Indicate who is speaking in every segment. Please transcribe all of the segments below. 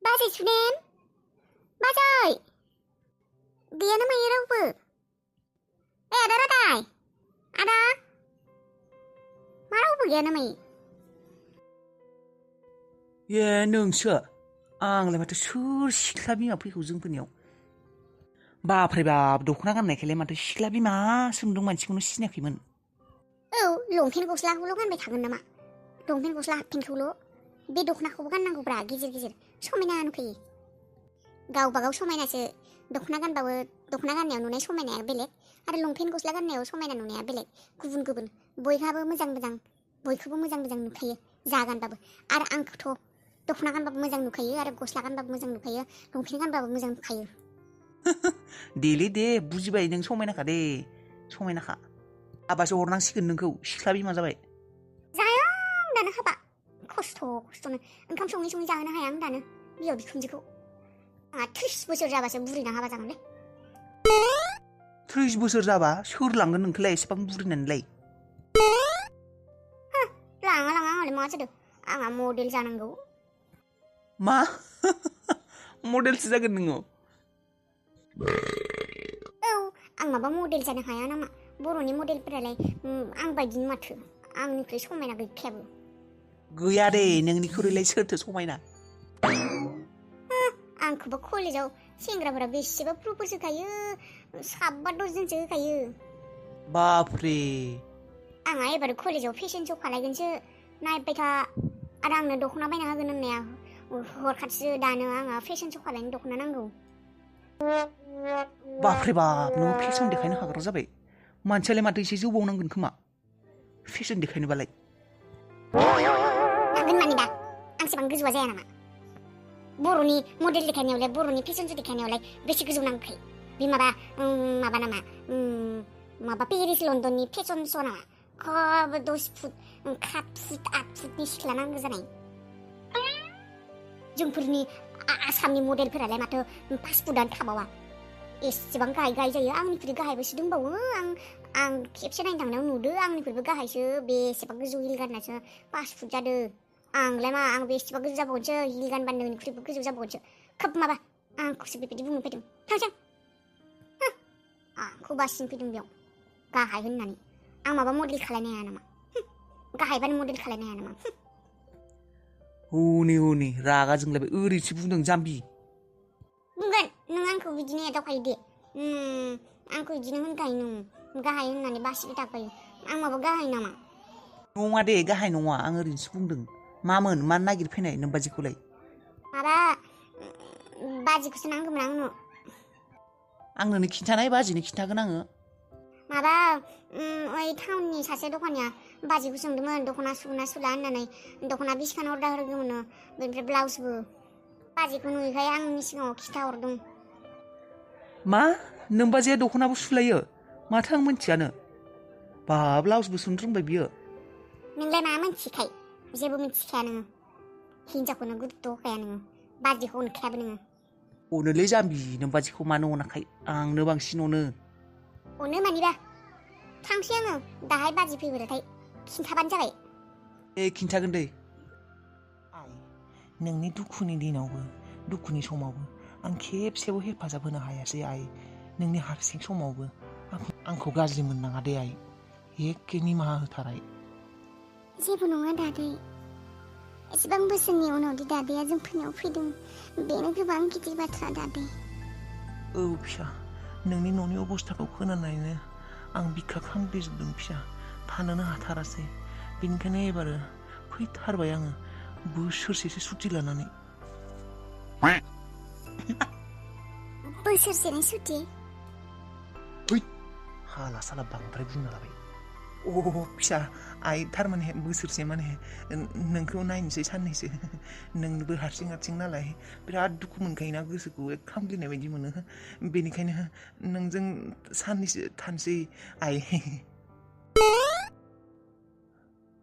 Speaker 1: बाजै सुनेम बाजै गैया नामा इयो रावबो आदा रादाय आदा मा रावबो गैया नामा
Speaker 2: ए नोंसो आंलाय माथो सोर सिख्ला बिमा फैखौ जोंफोरनियाव बाफ्रे बाब दख'ना गाननायखायलाय माथो सिख्ला बिमा सोंदों मानसिखौनो सिनायाखैमोन
Speaker 1: औ लंपेन्ट गस्लाखौल' गानबाय थागोन नामा लंपेन्ट गस्ला हाफपेन्टखौल' बे दख'नाखौबो गाननांगौब्रा गेजेर गेजेर समायना नुखायो गावबागाव समायनासो दख'ना गानबाबो दख'ना गाननायाव नुनाय समायनाया बेलेग आरो लंपेन्ट गस्ला गाननायाव समायना नुनाया बेलेग गुबुन गुबुन बयहाबो मोजां मोजां बयखौबो मोजां मोजां नुखायो जा गानबाबो आरो आंखौथ' दख'ना गानबाबो मोजां नुखायो आरो गस्ला गानबाबो मोजां नुखायो लंपेन्ट गानबाबो मोजां नुखायो
Speaker 2: देलै दे बुजिबाय नों समायनाखा दे समायनाखा हाबासो हरनांसिगोन नोंखौ सिख्ला बिमा जाबाय
Speaker 1: जाया आं दानो हाबा खस्थ'नो ओंखाम सङै सङै जाहोनो हाया आं दानो बिहाव बिखुनजोखौ आंहा 30 बोसोर जाबासो बुरैना हाबा जागोनलै
Speaker 2: 30 बोसोर जाबा सोर लांगोन नोंखौलाय एसेबां बुरिनानैलाय
Speaker 1: लाङा आंहालाय मा जादों आंहा मडेल जानांगौ
Speaker 2: मा मडेलसो जागोन नोङो
Speaker 1: औ आं माबा मडेल जानो हाया नामा बर'नि मडेलफोरालाय आं बायदिनो माथो आंनिख्रुइ समायना गैखायाबो
Speaker 2: गैया दे नोंनिख्रुइलाय सोरथो समायना
Speaker 1: आंखौबा कलेजाव सेंग्राफोरा बेसेबा प्रप'ज होखायो 7-8 जनसो होखायो
Speaker 2: बापरे
Speaker 1: आंहा एबार कलेजाव फेशन श' खालायगोनसो नायबाय था आरो आंनो दख'ना बायना होगोन होननाया हरखादसो दानो आंहा फेशन श' खालायनो दख'ना नांगौ
Speaker 2: बापरे बाप नों फेशन देखायनो हाग्रा जाबाय मानसियालाय माथो एसे जौबावनांगोन खोमा फेशन देखायनोबालाय
Speaker 1: नांगोन मानि दा आंसेबां गोजौआ जाया नामा बर'नि मडेल देखायनायावलाय बर'नि फेशन श' देखायनायावलाय बेसे गोजौ नांगौखाय बे माबा नामा माबा पेरिस लण्डननि फेशन श' नामा खब 10 फुट 7 फुट 8 फुटनि सिख्ला नांगौ जानाय जोंफोरनि आसामनि मडेलफोरालाय माथो 5 फुटानो थाबावा एसेबां गाहाय जायो आंनिख्रुइ गाहायबोसो दंबावो आं खेबसे नायनो थांनायाव नुदों आंनिख्रुइबो गाहायसो बेसेबां गोजौ हिल गाननासो 5 फुट जादों आंलाय मा आं बेसेबा गोजौ जाबावनोसो हिल गानबानो नोंनिख्रुइबो गोजौ जाबावनोसो खोब माबा आंखौसो बेबायदि बुंनो फैदों थांसै आंखौ बासिनो फैदों बेयाव गाहाय होननानै आं माबा मडेल खालायनो हाया नामा गाहायबानो मडेल खालायनो हाया नामा
Speaker 2: हनै रागा जोंलायबाय ओरैसो बुंदों जाम्बि
Speaker 1: बुंगोन नों आंखौ बिदिनो एदावखायो दे आंखौ बिदिनो होनखायो नों गाहाय होननानै बासिबाय थाखायो आं माबा गाहाय नामा
Speaker 2: नङा दे गाहाय नङा आं ओरैनोसो बुंदों मामोन मानो नागिरफैनाय नोम्बाजिखौलाय
Speaker 1: माबा बाजिखौसो नांगौमोन
Speaker 2: आंनो खिन्थानाय बाजिनो खिन्थागोन आङो
Speaker 1: माबा ओइ टाउननि सासे दखानिया बाजिखौ सोंदोंमोन दख'ना सुगोना सुला होननानै दख'ना 20 खान अर्डार होदोंमोन बेनिफ्राय ब्लाउसबो बाजिखौ नुयैखाय आंनि सिगाङाव खिन्थाहरदों
Speaker 2: मा नोम्बाजिया दख'नाबो सुलायो माथो आं मिन्थियानो बा ब्लाउसबो सुनो रोंबाय बियो
Speaker 1: नोंलाय मा मिन्थिखाय जेबो मिन्थिखाया नोङो हिनजावखौनो गुरुत्व होखाया नोङो बाजिखौ अनखायाबो नोङो
Speaker 2: अनोलै जाम्बि नोम्बाजिखौ मानो अनाखै आंनो बांसिन अनो
Speaker 1: मानिबा थांसै आङो दाहाय बाजि फैबाथाय खिन्थाबानो जाबाय
Speaker 2: खिन्थागोन दे आइ नोंनि दुखुनि दिनावबो दुखुनि समावबो आं खेबसेबो हेफाजाब होनो हायासै आइ नोंनि हारसिं समावबो आंखौ गाज्रि मोननाङा दे आइ एखे निमाहा होथार आइ
Speaker 1: जेबो नङा दादै एसेबां बोसोरनि उनावदि दादैया जोंफोरनियाव फैदों बेनो गोबां गिदिर बाथ्रा दादै
Speaker 2: औ फिसा नोंनि न'नि अबस्थाखौ खोनानानैनो आं बिखा खामग्लिजोबदों फिसा थानोनो हाथारासै बेनिखायनो एबार फैथारबाय आङो बोसोरसेसो सुटि लानानै
Speaker 1: बोसोरसेनि सुटि
Speaker 2: हाला साला बांद्राय बुंना लाबाय फिसा आइ थारमाने बोसोरसे माने नोंखौ नायनोसै साननैसो नोंबो हारसिं नालाय बिराद दुखु मोनखायोना गोसोखौ खामग्लिनाय बायदि मोनो बेनिखायनो नोंजों साननैसो थानोसै आइ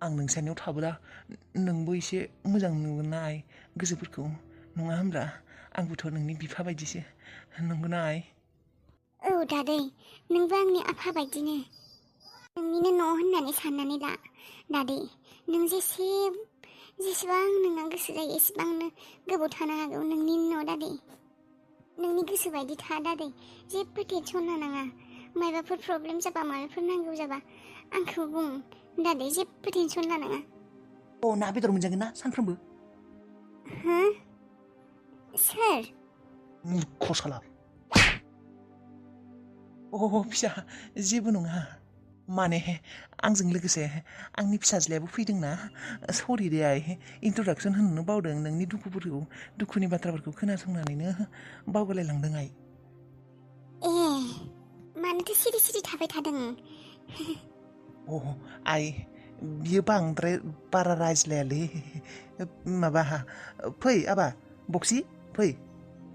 Speaker 2: आं नोंसानियाव थाबोला नोंबो एसे मोजां नुगोन ना आइ गोसोफोरखौ नङा होनब्ला आंबोथ' नोंनि बिफा बायदिसो नंगौना आइ
Speaker 1: औ दादै नोंबो आंनि आफा बायदिनो नोंनिनो न' होननानै साननानै ला दादै नों जेसेबां नोंहा गोसो जायो एसेबांनो गोबाव थानो हागौ नोंनि न' दादै नोंनि गोसो बायदि था दादै जेबो टेनसन लानाङा मायबाफोर प्रब्लेम जाबा माबाफोर नांगौ जाबा आंखौ बुं दादै जेबो टेनसन लानाङा
Speaker 2: ना बेदर मोनजागोन ना सानफ्रोमबो
Speaker 1: हो सोर
Speaker 2: मूर्ख साला फिसा जेबो नङा माने आंजों लोगोसे आंनि फिसाज्लायाबो फैदोंना सरि दे आइ इन्ट्रडाक्सन होनोनो बावदों नोंनि दुखुनि बाथ्राफोरखौ खोनासंनानैनो बावगारलायलांदों आइ
Speaker 1: ए मानोथो सिरि सिरि थाबाय थादों
Speaker 2: आइ बियो बारा रायज्लायालै माबा फै आबा बक्सि फै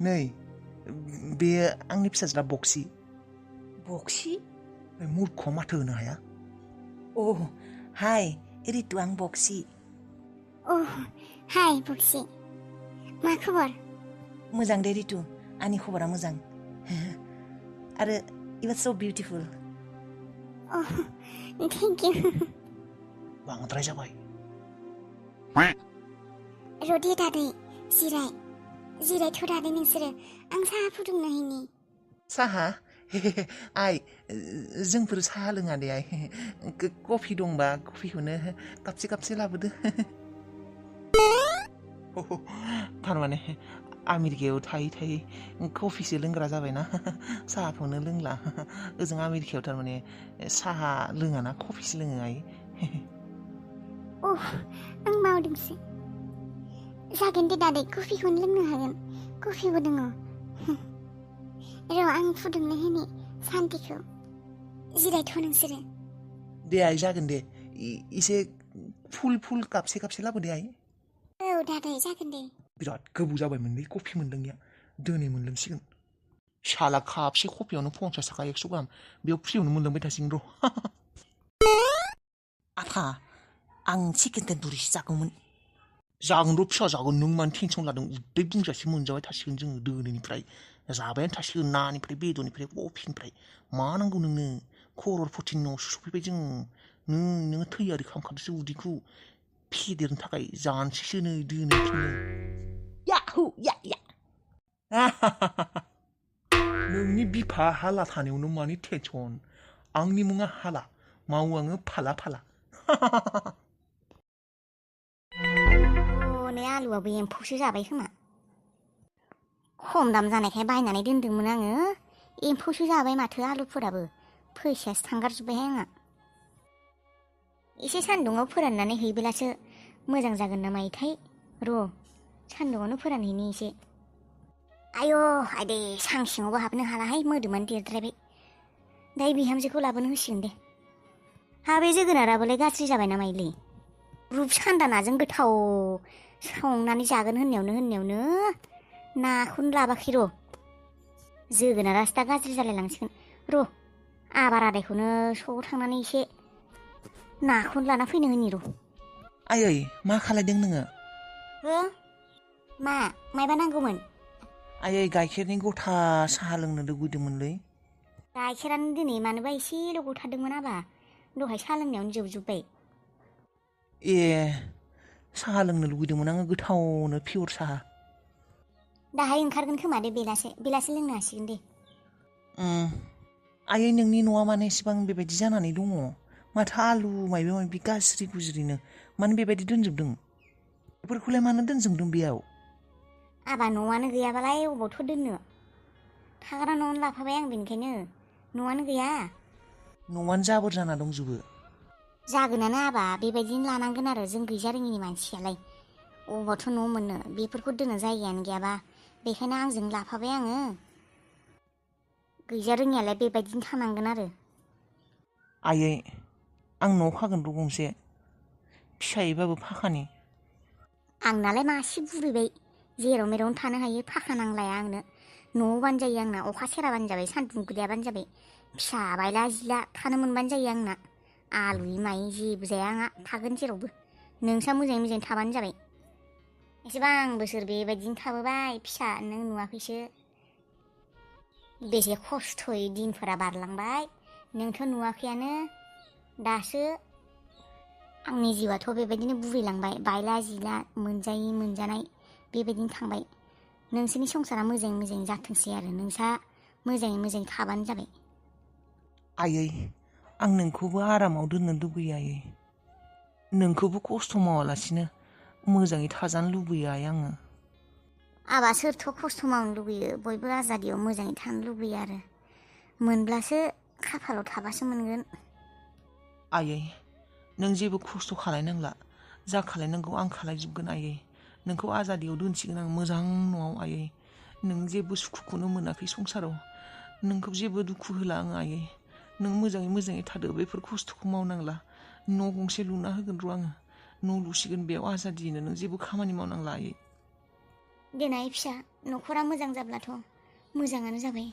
Speaker 2: नै बेयो आंनि फिसाज्ला बक्सि मूर्ख माथो होनो हाया
Speaker 3: हाय रितु आं बक्सि
Speaker 1: हाय बक्सि मा खबर
Speaker 3: मोजां दे रितु आंनि खबरा मोजां आरो U are so beautiful
Speaker 1: thank you
Speaker 2: बांद्राय जाबाय
Speaker 1: रदे दादै जिरायथ' दादै नोंसोरो आं साहा फुदुंनो हैनि
Speaker 2: साहा आइ जोंफोर साहा लोङा दे आइ कफि दंबा कफिखौनो कापसे लाबोदो थारमाने आमेरिकायाव थायै कफिसो लोंग्रा जाबायना साहाखौनो लोंला ओजों आमेरिकायाव थारमाने साहा लोङाना कफिसो लोङो आइ
Speaker 1: आं बावदोंसो जागोन दे दादै कफिखौनो लोंनो हागोन कफिबो दङ र' आं फुदुंनो होनि सान्तिखौ जिरायथ' नोंसोरो
Speaker 2: दे आइ जागोन दे एसे फुल कापसे लाबोदे आइ
Speaker 1: औ दादै जागोन दे
Speaker 2: बिराद गोबाव जाबायमोनलै कफि मोनलोङिया दिनै मोनलोंसिगोन साला कापसे कफियावनो 50 थाखा 100 गाहाम बेयाव फ्रियावनो मोनलोंबाय थासिगोन र'
Speaker 3: आफा आं चिकेन तन्दुरिसो जागौमोन
Speaker 2: जागोन र' फिसा जागोन नों मानो टेनसन लादों उदै बुंजासे मोनजाबाय थासिगोन जोङो दोनैनिफ्राय जाबायानो थासिगोन नानिफ्राय बेदरनिफ्राय कफिनिफ्राय मा नांगौ नोंनो खर'रपतिनि न'आवसो सफैबाय जोङो नोङो थैयारि खालामखादोसो उदैखौ फेदेरनो थाखाय जानोसैसो नै दोनैनिफ्रायनो याहु या नोंनि बिफा हाला थानायावनो मानि टेनसन आंनि मुङा हाला मावो आङो फाला
Speaker 1: नै आलुआबो एम्फौसो जाबाय खोमा खम दाम जानायखाय बायनानै दोनदोंमोन आङो एम्फौसो जाबाय माथो आलुफोराबो फैसायासो थांगारजोब्बायहाय आंहा एसे सान्दुङाव फोराननानै हैब्लासो मोजां जागोन ना मायोथाय र' सान्दुङावनो फोरानहैनि एसे आयौ आइदे सां सिङावबो हाबनो हालाहाय मोदोमानो देरद्रायबाय दायो बिहामजोखौ लाबोनो होसिगोन दे बे जोगोनाराबोलाय गाज्रि जाबाय ना माइलै रुप सान्दा नाजों गोथाव संनानै जागोन होननायावनो नाखौनो लाबाखै र' जोगोनारासो दा गाज्रि जालायलांसिगोन र' आबार आदायखौनो स'आव थांनानै एसे नाखौनो लाना फैनो होनि र'
Speaker 2: आयै मा खालायदों नोङो
Speaker 1: मायबा नांगौमोन
Speaker 2: आयै गाइखेरनि गथा साहा लोंनो लुबैदोंमोनलै
Speaker 1: गाइखेरानो दिनै मानोबा एसेल' गथादोंमोन आबा दहाय साहा लोंनायावनो जोबजोब्बाय
Speaker 2: साहा लोंनो लुबैदोंमोन आङो गोथावनो पियर साहा
Speaker 1: दाहाय ओंखारगोन खोमा दे बेलासे लोंनो हासिगोन दे
Speaker 2: आयै नोंनि न'आ मानो एसेबां बेबायदि जानानै दङ माथो आलु माबा गाज्रि गुज्रिनो मानो बेबायदि दोनजोबदों बेफोरखौलाय मानो दोनजोबदों बेयाव
Speaker 1: आबा न'आनो गैयाबालाय अबावथ' दोननो थाग्रा न'आवनो लाफाबाय आं बेनिखायनो न'आनो गैया
Speaker 2: न'आनो जाबोर जाना दंजोबो
Speaker 1: जागोनानो आबा बेबायदिनो लानांगोन आरो जों गैजा रोङिनि मानसियालाय अबावथ' न' मोननो बेफोरखौ दोननो जायगायानो गैयाबा बेखायनो आंजों लाफाबाय आङो गैजा रोङियालाय बेबायदिनो थानांगोन आरो
Speaker 2: आयै आं न' खागोन र' गंसे फिसायैबाबो फाखानि
Speaker 1: आंनालाय मासे बुरैबाय जेराव मेरावनो थानो हायो फाखा नांलाया आंनो न'आवबानो जायो आंना अखा सेराबानो जाबाय सान्दुं गोलैयाबानो जाबाय फिसा बायला जिला थानो मोनबानो जायो आंना आलुयै मायै जेबो जाया आंहा थागोन जेरावबो नोंस्रा मोजाङै थाबानो जाबाय एसेबां बोसोर बेबायदिनो थाबोबाय फिसा नों नुवाखैसो बेसे खस्थ'यै दिनफोरा बारलांबाय नोंथ' नुवाखैयानो दासो आंनि जिउआथ' बेबायदिनो बुरैलांबाय बायला जिला मोनजायै मोनजानाय बेबायदिनो थांबाय नोंसोरनि संसारा मोजाङै मोजाङै जाथोंसै आरो नोंसा मोजाङै मोजाङै थाबानो जाबाय
Speaker 2: आयै आं नोंखौबो आरामाव दोननो लुबैयो आयै नोंखौबो खस्थ' मावालासिनो मोजाङै थाजानो लुबैयो आयै आङो
Speaker 1: आबा सोरथ' खस्थ' मावनो लुबैयो बयबो आजादियाव मोजाङै थानो लुबैयो आरो मोनब्लासो खाफालाव थाबासो मोनगोन
Speaker 2: आयै नों जेबो खस्थ' खालायनांला जा खालायनांगौ आं खालायजोबगोन आयै नोंखौ आजादियाव दोनसिगोन आं मोजां न'आव आयै नों जेबो सुखुखौनो मोनाखै संसाराव नोंखौ जेबो दुखु होला आं आयै नों मोजाङै थादो बेफोर खस्थ'खौ मावनांला न' गंसे लुना होगोन र' आङो न' लुसिगोन बेयाव आजादियैनो नों जेबो खामानि मावनांला आयै
Speaker 1: देनाय फिसा न'खरा मोजां जाब्लाथ' मोजाङानो जाबाय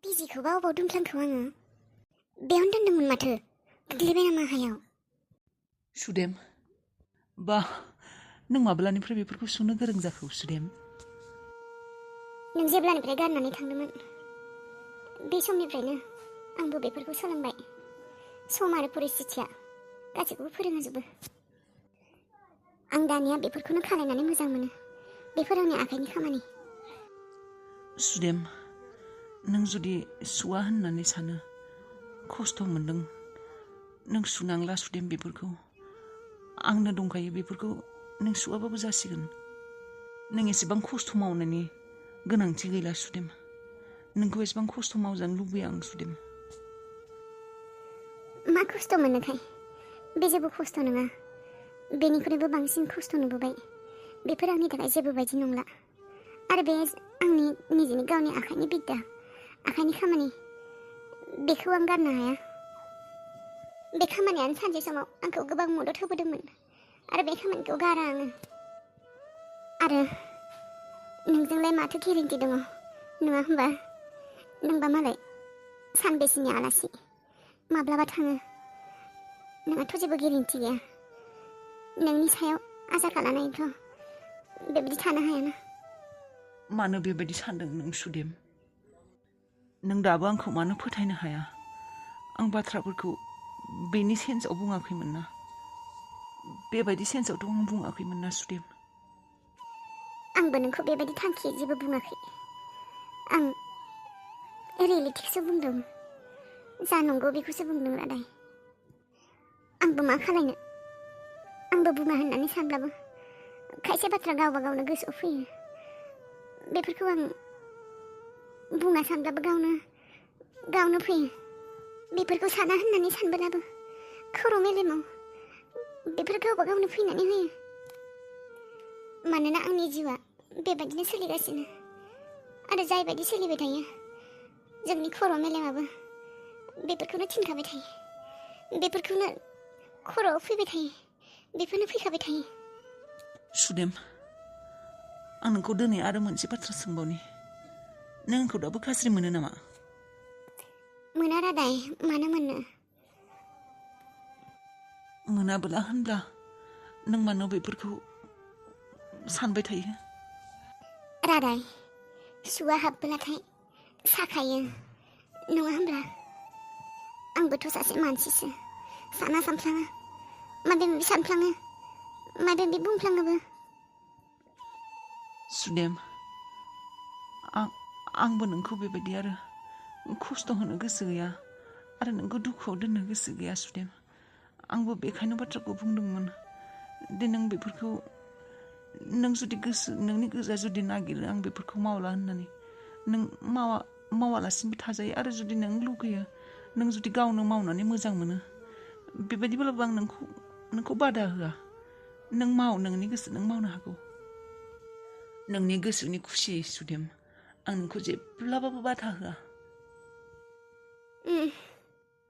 Speaker 1: बिजिखौबा अबाव दोनफ्लांखौ आङो बेयावनो दोनदोंमोन माथो गोग्लैबाय नामा हायाव
Speaker 2: सुदेम बा नों माब्लानिफ्राय बेफोरखौ सुनो गोरों जाखो सुदेम
Speaker 1: नों जेब्लानिफ्राय गारनानै थांदोंमोन बे समनिफ्रायनो आंबो बेफोरखौ सोलोंबाय सम आरो परिस्थितिया गासैखौबो फोरोंजोबो आं दानिया बेफोरखौनो खालायनानै मोजां मोनो बेफोर आंनि आखाइनि खामानि
Speaker 2: सुदेम नों जुदि सुवा होननानै सानो खस्थ' मोनदों नों सुनांला सुदेम बेफोरखौ आंनो दंखायो बेफोरखौ नों सुवाबाबो जासिगोन नों एसेबां खस्थ' मावनायनि गोनांथि गैला सुदेम नोंखौ एसेबां खस्थ' मावजानो लुबैया आं सुदेम
Speaker 1: मा खस्थ' मोनोखाय बे जेबो खस्थ' नङा बेनिख्रुइबो बांसिन खस्थ' नुबोबाय बेफोर आंनि थाखाय जेबो बायदि नंला आरो बे आंनि निजेनि गावनि आखाइनि बिद्दा आखाइनि खामानि बेखौ आं गारनो हाया बे खामानियानो सानसे समाव आंखौ गोबां मदद होबोदोंमोन आरो बे खामानिखौ गारा आङो आरो नोंजोंलाय माथो गेरेन्टि दङ नङा होमबा नोंबा मालाय सानबेसेनि आलासि माब्लाबा थाङो नोंहाथ' जेबो गेरेन्टि गैया नोंनि सायाव आसा खालामनानैथ' बेबायदि थानो हायाना
Speaker 2: मानो बेबायदि सानदों नों सुदेम नों दाबो आंखौ मानो फोथायनो हाया आं बाथ्राफोरखौ बेनि सेन्सआव बुङाखैमोन ना बेबायदि सेन्सआवथ' आं बुङाखैमोन ना सुदेम
Speaker 1: आंबो नोंखौ बेबायदि थांखियै जेबो बुङाखै आं रियेलिटिखौसो बुंदों जा नंगौ बेखौसो बुंदों रादाय आंबो मा खालायनो आंबो बुङा होननानै सानब्लाबो खायसे बाथ्रा गावबा गावनो गोसोआव फैयो बेफोरखौ आं बुङा सानब्लाबो गावनो फैयो बेफोरखौ साना होननानै सानबोलाबो खर' मेलेमाव बेफोर गावबा गावनो फैनानै होयो मानोना आंनि जिउआ बेबायदिनो सोलिगासिनो आरो जायबायदि सोलिबाय थायो जोंनि खर' मेलेमाबो बेफोरखौनो थिनखाबाय थायो बेफोरखौनो खर'आव फैबाय थायो बेफोरनो फैखाबाय थायो
Speaker 2: सुदेम आं नोंखौ दिनै आरो मोनसे बाथ्रा सोंबावनि नों आंखौ दाबो गाज्रि मोनो नामा
Speaker 1: मोना रादाय मानो मोननो
Speaker 2: मोनाबोला होनब्ला नों मानो बेफोरखौ सानबाय थायो
Speaker 1: रादाय सुवा हाबबोलाथाय साखायो नङा होनब्ला आंबोथ' सासे मानसिसो साना सानफ्लाङो माबे माबि सानफ्लाङो माबे माबि बुंफ्लाङोबो
Speaker 2: सुदेम आंबो नोंखौ बेबायदि आरो खस्थ' होनो गोसो गैया आरो नोंखौ दुखुआव दोननो गोसो गैया सुदेम आंबो बेखायनो बाथ्राखौ बुंदोंमोन दे नों बेफोरखौ नों जुदि नोंनि गोसोआ जुदि नागिरो आं बेफोरखौ मावला होननानै नों मावालासिनोबो थाजायो आरो जुदि नों लुगैयो नों जुदि गावनो मावनानै मोजां मोनो बेबायदिब्लाबो आं नोंखौ बादा होआ नों माव नोंनि गोसो नों मावनो हागौ नोंनि गोसोनि खुसियै सुदेम आं नोंखौ जेब्लाबाबो बादा होआ